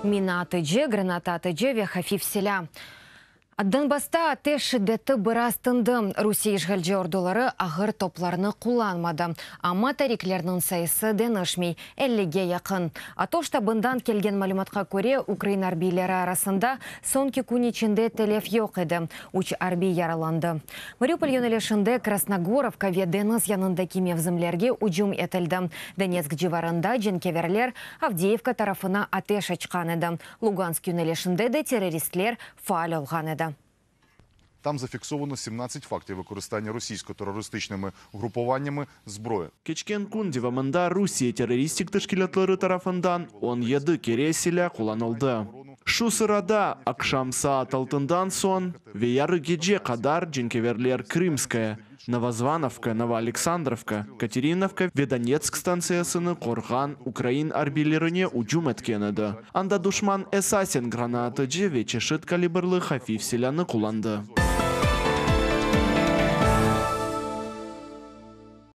Mina atıcı, granata atıcı ve hafif silâ. Donbassta ateş şiddeti biraz tındı, Rusiye işğalci orduları ağır toplarnı qullanmadı, amma tariklerniñ sayısı deñişmey, 50-ge yaqın. ATO ştabından kelgen malümatqa köre, ukrayin arbiyleri arasında soñki kün içinde telef yoq edi, üç arbiy yaralandı. Mariupol yönelişinde Krasnogorovka ve deñiz yanındaki mevzimlerge ücüm etildi. Donetsk civarında cenkâverler Avdeyevka tarafına ateş açqan edi. Lugansk yönelişinde de terroristler faal olğan edi. Там зафіксовано 17 фактів використання російсько-терористичними групуваннями зброї. Keçken kün devamında Rusiye terroristik teşkilâtları tarafından 17 kere silâ qullanıldı. Şu sırada aqşam saat altından soñ ve yarı gece qadar cenkâverler Krımskaya, Novozvanovka, Novoaleksandrovka, Katerinovka ve Donetsk stantsiyasını qoruğan ukrayin arbiylerine ücüm etken edi. Anda duşman esasen granata atıcı ve çeşit kalibrli hafif silânı qullandı.